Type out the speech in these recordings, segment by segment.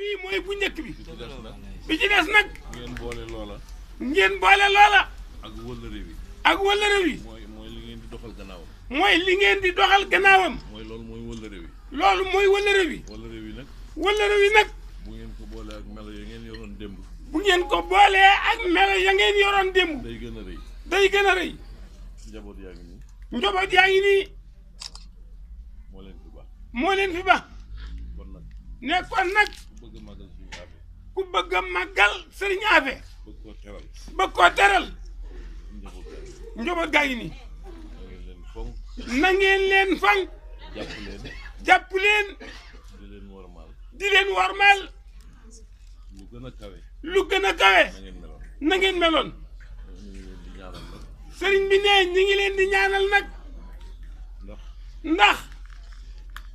bii mooy bu njëkk bi. bi ci des nag. ngeen boole loola. ngeen boole loola. ak wëllëre wi. ak wëllëre wi. mooy li ngeen di doxal gannaawam. mooy li ngeen di doxal gannaawam. loolu mooy wëllëre wi. loolu mooy wëllëre wi. wëllëre wi nag. wëllëre wi nag. bu ngeen ko boolee ak melo ya ngeen yoroon démb. bu ngeen ko boolee ak melo ya ngeen yoroon démb. day gën a rëy. day gën a rëy. njaboot yaa ngi nii. njaboot yaa ngi nii. moo leen fi baax. moo leen fi baax. kon nag. nekkoon nag. ku bëgg a màggal suñu affaire. ku bëgg a màggal sëriñ Afe. bëgg koo teral. bëgg koo teral. njaboot njaboot gaa ngi gaa ngi nii. na ngeen leen fonk. na ngeen leen fang. jàpp leen. jàpp leen. di leen wormaal. di leen warmaal. lu gën a kawe. lu gën a kawe. na ngeen meloon. na ngeen meloon. ñu ngi leen di ñaanal nag. sëriñ bi ne ñi ngi leen di ñaanal nag. ndax.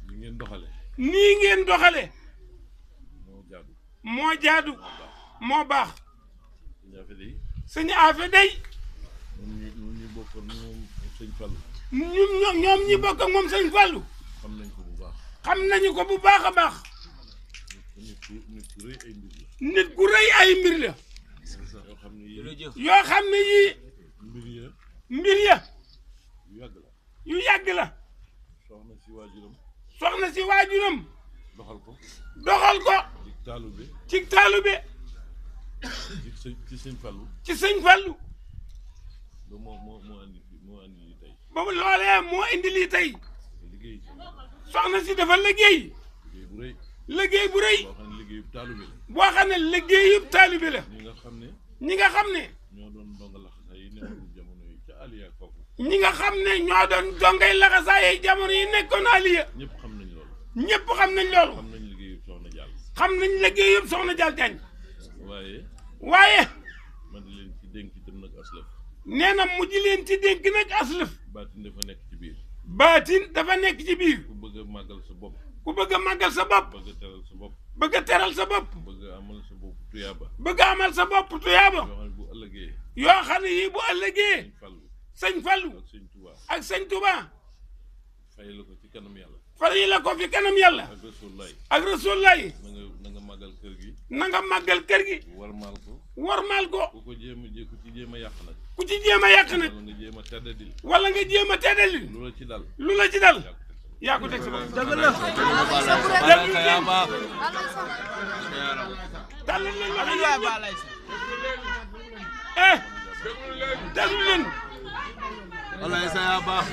ni ngeen doxale. nii ngeen doxale. moo jaadu. moo jaadu. moo baax. suñu affaire yi. sëñ Afe day. ñun ñu bokkoon moom sëñ Fallou. ñoom ñi bokk ak moom sëñ Fallou. xam nañ ko bu baax. xam nañu ko bu baax a baax. nit ku rëy ay mbir la. nit ku rëy ay mbir la. yoo xam ne yii. yoo xam ne yii. mbir ya. yu yàgg la. yu yàgg la. soxna si waajuram. soxna si waajuram. doxal ko. doxal ko. ci taalube. ci taalube. ci sëñ Fallou. ci sëñ Fallou. ba moo andi lii tey. boobu loolee moo indi lii tey. liggéey. soxna si dafa liggéey. liggéey bu rëy. liggéey bu rëy. boo xam ne liggéeyub taalube la. boo xam ne liggéeyub taalube la. ñi nga xam ne. ñi nga xam ne. ñoo doon donga laxasaay yi nekkoon jamono yi ca Aliya foofu. ñi nga xam ne ñoo doon dongay laxasaay jamono yi nekkoon Aliya. ñëpp xam nañ loolu. ñëpp xam nañ loolu. xam nañ liggéeyub soxna Jaal. xam nañ liggéeyub soxna Jaal Jaañ. waaye. waaye. man di leen ci dénk itam nag aslëf. nee na mujj leen ci dénk nag aslëf. baatin dafa nekk ci biir. baatin dafa nekk ci biir. ku bëgg a màggal sa bopp. ku bëgg a màggal sa bopp. bëgg a teral sa bopp. bëgg a teral sa bopp. bëgg a amal sa bopp tuyaaba. bëgg a amal sa bopp tuyaaba. yoo xam ne bu ëllëgee. yoo xam ne yii bu ëllëgee. sëñ Fallu. sëñ Fallu. ak sëñ Touba. ak sëñ Touba. fay la ko ci kanam yàlla. fay la ko fi kanam yàlla. ak Rasulullaay. ak Rasulullaay. na nga màggal kër gi. na nga màggal kër gi. warmaal ko. warmaal ko. ku ci jéem a yàq nag. ku ci jéem a yàq nag. wala nga jéem a teddadil. wala nga jéem a teddadil. lu la ci dal. lu la ci dal. yaa ko teg sa bopp. dëgg la. dalal leen wax déglu leen. Walaay sa yaa baax.